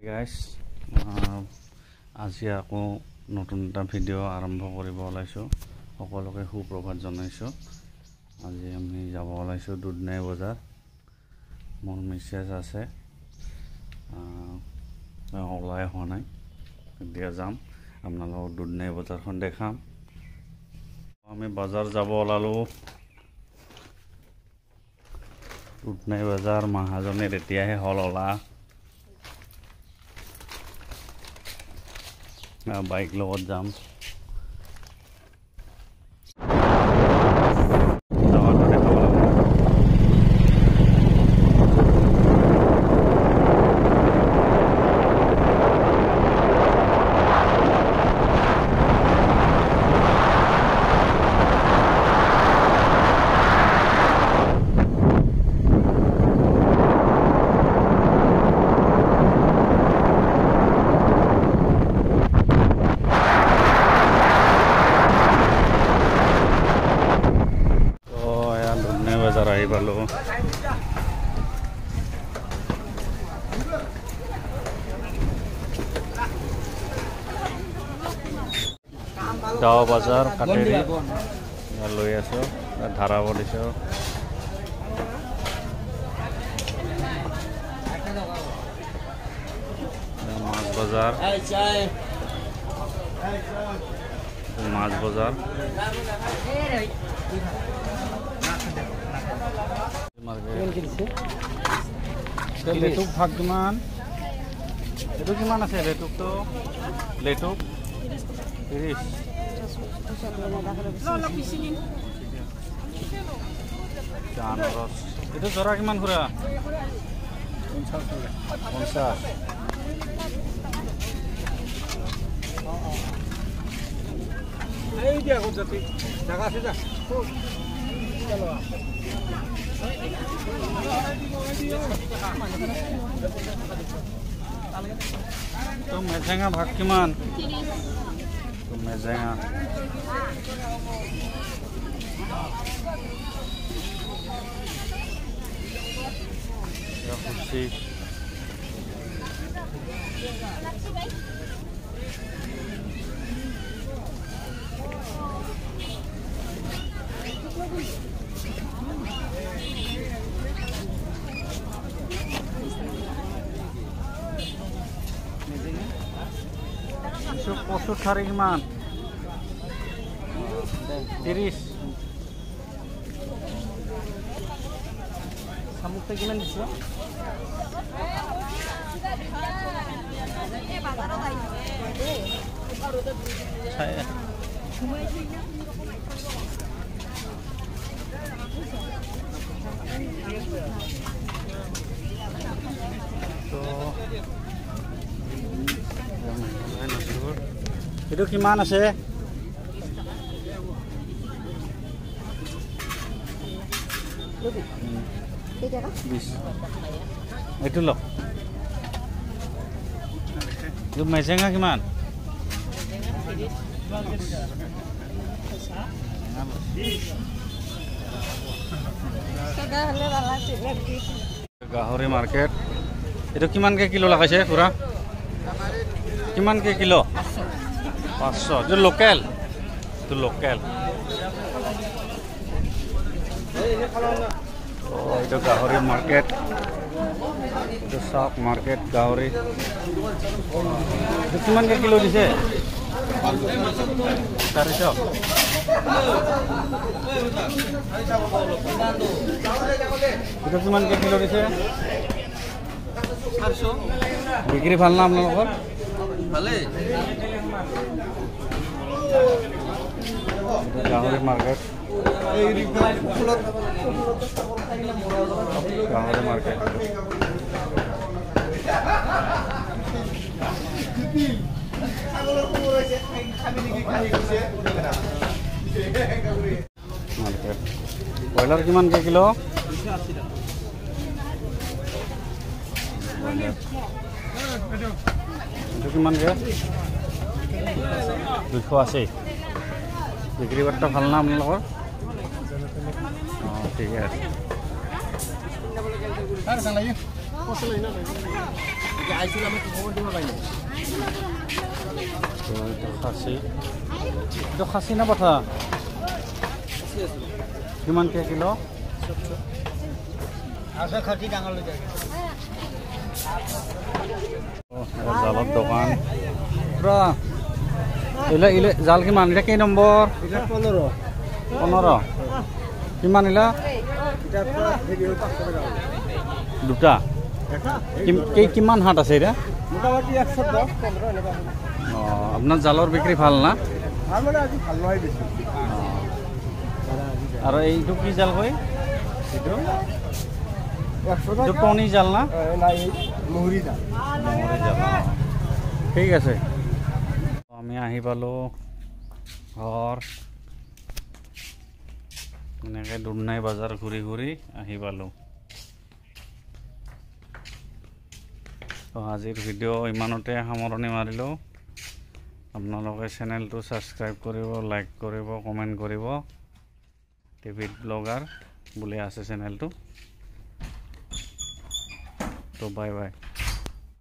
গাইছ, আজি আকৌ নতুন এটা ভিডিঅ' আৰম্ভ কৰিব ওলাইছোঁ। সকলোকে সুপ্ৰভাত জনাইছোঁ। আজি আমি যাব ওলাইছোঁ দুধনৈ বজাৰ। মোৰ মিছেছ আছে, ওলাই হোৱা নাই, এতিয়া যাম। আপোনালোকক দুধনৈ বজাৰখন দেখাম। আমি বজাৰ যাব ওলালোঁ। দুধনৈ বজাৰ মহাজনে তেতিয়াহে হ'ল ওলা। বাইক লগত যাম। আহি পালোঁ। গাঁও বজাৰ কাটেৰি লৈ আছোঁ, ধাৰাব দিছোঁ। মাছ বজাৰ, মাছ বজাৰ। লেটুক ভাগ কিমান? এইটো কিমান আছে লেটুকটো? লেটুক 30। আনাৰস এইটো জৰা কিমান খুৰা? 50। তো মেজেঙা ভাগ কিমান? তো মেজেঙা খুচি। কচুৰ ঠাৰি কিমান? 30। শামুকটা কিমান দিছিল? তো এইটো কিমান আছে? 20। এইটো লওক। এইটো মেজেঙা কিমান? গাহৰি মাৰ্কেট। এইটো কিমানকে কিলো লগাইছে খুৰা? কিমানকে কিলো? 500। এইটো লোকেল? এইটো লোকেল। এইটো গাহৰি মাৰ্কেট। এইটো চাওক মাৰ্কেট গাহৰি। এইটো কিমানকে কিলো দিছে? 400। এইটো কিমানকে কিলো দিছে? 400। বিক্ৰী ভাল না আপোনালোকৰ? ভালেই। গাহৰি মাৰ্কেট, গাহৰি মাৰ্কেট। মাৰ্কেট। ব্ৰইলাৰ কিমানকে কিলো? এইটো কিমানকে? 280। বিক্ৰী বাৰ্তা ভাল না আপোনালোকৰ? অঁ, ঠিকে আছে। তো এইটো খাচী, এইটো খাচী না পঠা? কিমানকৈ কিলো? জালৰ দোকান পুৰা। এইলা জাল কিমান? এতিয়া কেই নম্বৰ? 15। 15 কিমান ইলা? দুটা কিমান হাত আছে এতিয়া? মোটামুটি 110, 15 এনেকুৱা। অঁ, আপোনাৰ জালৰ বিক্ৰী ভাল না? ভাল মানে আজি ভাল নহয় বেছি। আৰু এইটো কি জাল কয়? এইটো 100। এইটো টনি জাল না? নাই, মহুৰি জাল। মহুৰি জাল। ঠিক আছে, আমি আহি পালোঁ ঘৰ। এনেকৈ দুধনাই বজাৰ ঘূৰি ঘূৰি আহি পালোঁ। তো আজিৰ ভিডিঅ' ইমানতে সামৰণি মাৰিলোঁ। আপোনালোকে চেনেলটো ছাবস্ক্ৰাইব কৰিব, লাইক কৰিব, কমেণ্ট কৰিব। টিভিত ব্লগাৰ বুলি আছে চেনেলটো। তো বাই বাই।